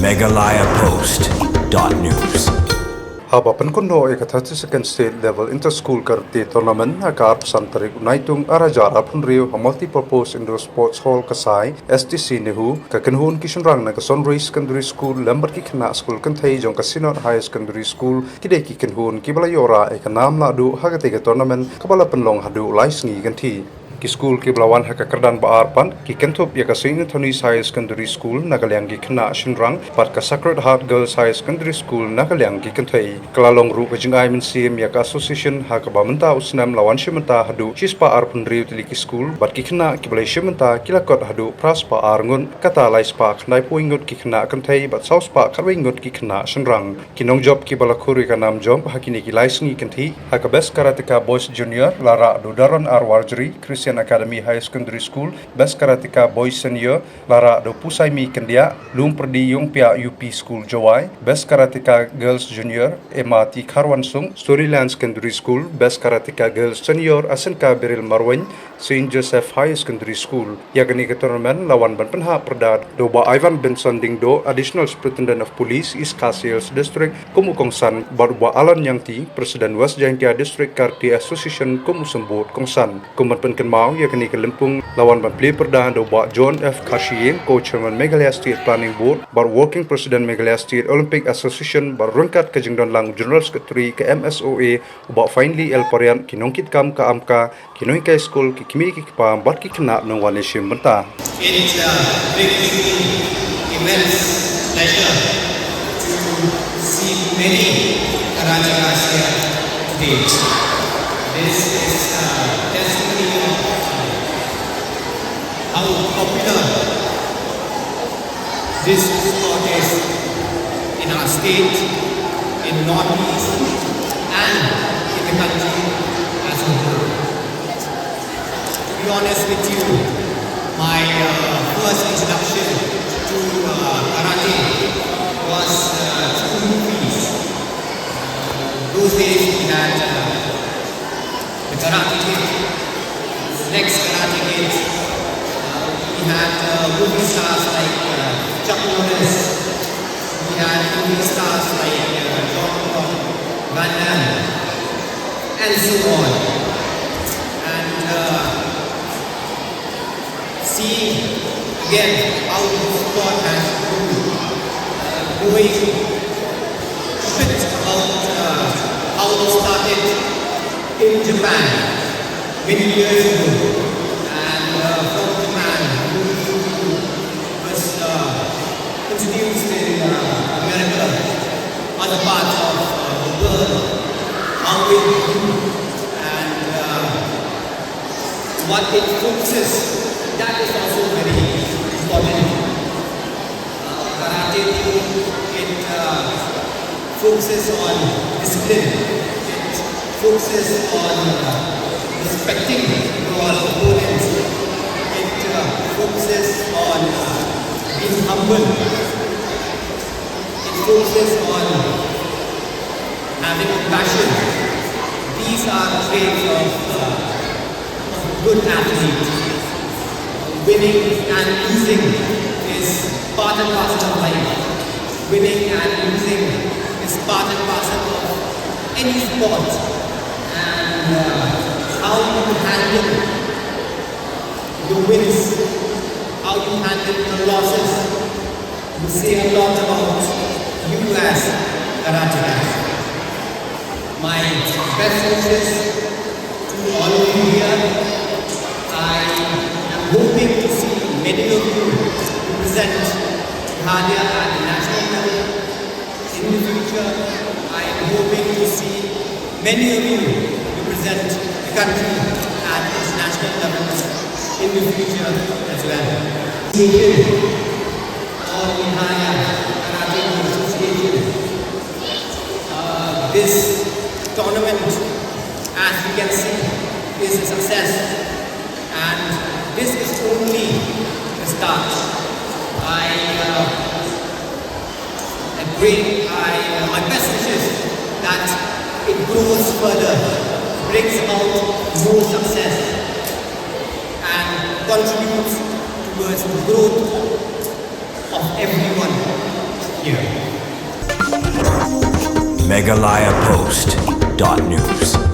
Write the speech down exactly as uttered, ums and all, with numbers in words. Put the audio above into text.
Meghalaya Post dot news. Haba pynkynnoh ïa ka thirty-second State Level Inter-School Karate Tournament ha ka arphew san tarik u Naitung arhajar arphew hynriew ha Multipurpose Indoor Sports Hall Kasai, S T C NEHU, ka kynhun ki shynrang na ka Sunray Secondary School lem bad ki khynnah skul kynthei jong ka Synod Higher Secondary School ki dei ki kynhun kiba la ïoh rah ïa ka nam lahduh ha katei ka tournament kaba la pynlong haduh lai sngi kynthih. Ki skul kiba la wan ha ka kyrdan ba ar pat ki kynthup ïa ka Saint Anthony's Higher Secondary School na ka liang ki khynnah shynrang bad ka Sacred Heart Girls Higher Secondary School na ka liang ki kynthei. Ka la long ruh ka jingai mynsiem ïa ka association ha kaba mynta u snem la wan shim bynta haduh shispah arphew hynriew tylli ki skul bad ki khynnah kiba la ïashim bynta ki la kot haduh phraspah ar ngut, kata laispah khyndaiphew ngut ki khynnah kynthei bad sawspah khatwei ngut ki khynnah shynrang. Ki nongjop kiba la khur ïa ka nam jop ha kine ki lai sngi kynthih ha ka Best Karateka Boys Junior la rah da u Daron R Warjri, Christian Academy Higher Secondary School. Best Karateka Boys Senior la rah da u Pusaimi Kyndiah, Lungpyrdi Ïungpiah U P School Jowai. Best Karateka Girls Junior, Emma T Kharwansung, Stonyland Secondary School. Best Karateka Girls Senior, Asenka Beryl Marwein, Saint Joseph Higher Secondary School. Ïa kane ka tournament la wan ban pynhap pyrda da u Bah Ivan Benson Diengdoh, Additional Superintendent of Police, East Khasi Hills District, kum u kongsan, bad u Bah Alan Ñiangti, President West Jaintia District Karate Association, kum u symbud kongsan. Kum ban pynkynmaw ïa kane ka lympung la wan ban plie pyrda da u Bah John F Kharshiing, Co-Chairman Meghalaya State Planning Board bad Working President Meghalaya State Olympic Association bad ryngkat ka jingdonlang General Secretary ka M S O A, u Bah Finely L Pariat, ki nongkitkam ka AMCA, ki nonghikai skul, ki kmie ki kpa bad ki khynnah nongwan ïashim bynta. It uh, brings me immense pleasure to see many Karatekas here today. This is a testimony of uh, how popular this sport is in our state, in Northeast, and in the country as a whole. To be honest with you, my uh, first introduction to uh, karate was uh, through movies. Those days we had uh, the Karate Kid, the next Karate Kid. Uh, we had uh, movie stars like uh, Chuck Norris. We had movie stars like uh, Jean-Claude Van Damme, and so on. And uh, seeing again how the sport has grown, uh, knowing a bit about uh, how it started in Japan many years ago, and uh, from Japan moved to, was uh, introduced in uh, America, other parts of uh, the world, how it grew, and uh, what it focuses, that is also very important. Uh, karate, it uh, focuses on discipline, it focuses on uh, respecting your opponents, it uh, focuses on uh, being humble, it focuses on having compassion. These are traits of uh, good athlete. Winning and losing is part and parcel of life. Winning and losing is part and parcel of any sport. And uh, how you handle your wins, how you handle your losses, you say a lot about you as karatekas. My best wishes to all of you here. I am hoping to see many of you represent Meghalaya at the national level. In the future, I am hoping to see many of you represent the country at international level in the future as well. All Meghalaya Karate Association. Uh, this tournament, as you can see, is a success, and this is only the start. I, uh, I pray, I, uh, my best wishes that it grows further, brings about more success, and contributes towards the growth of everyone. Meghalaya Post dot news.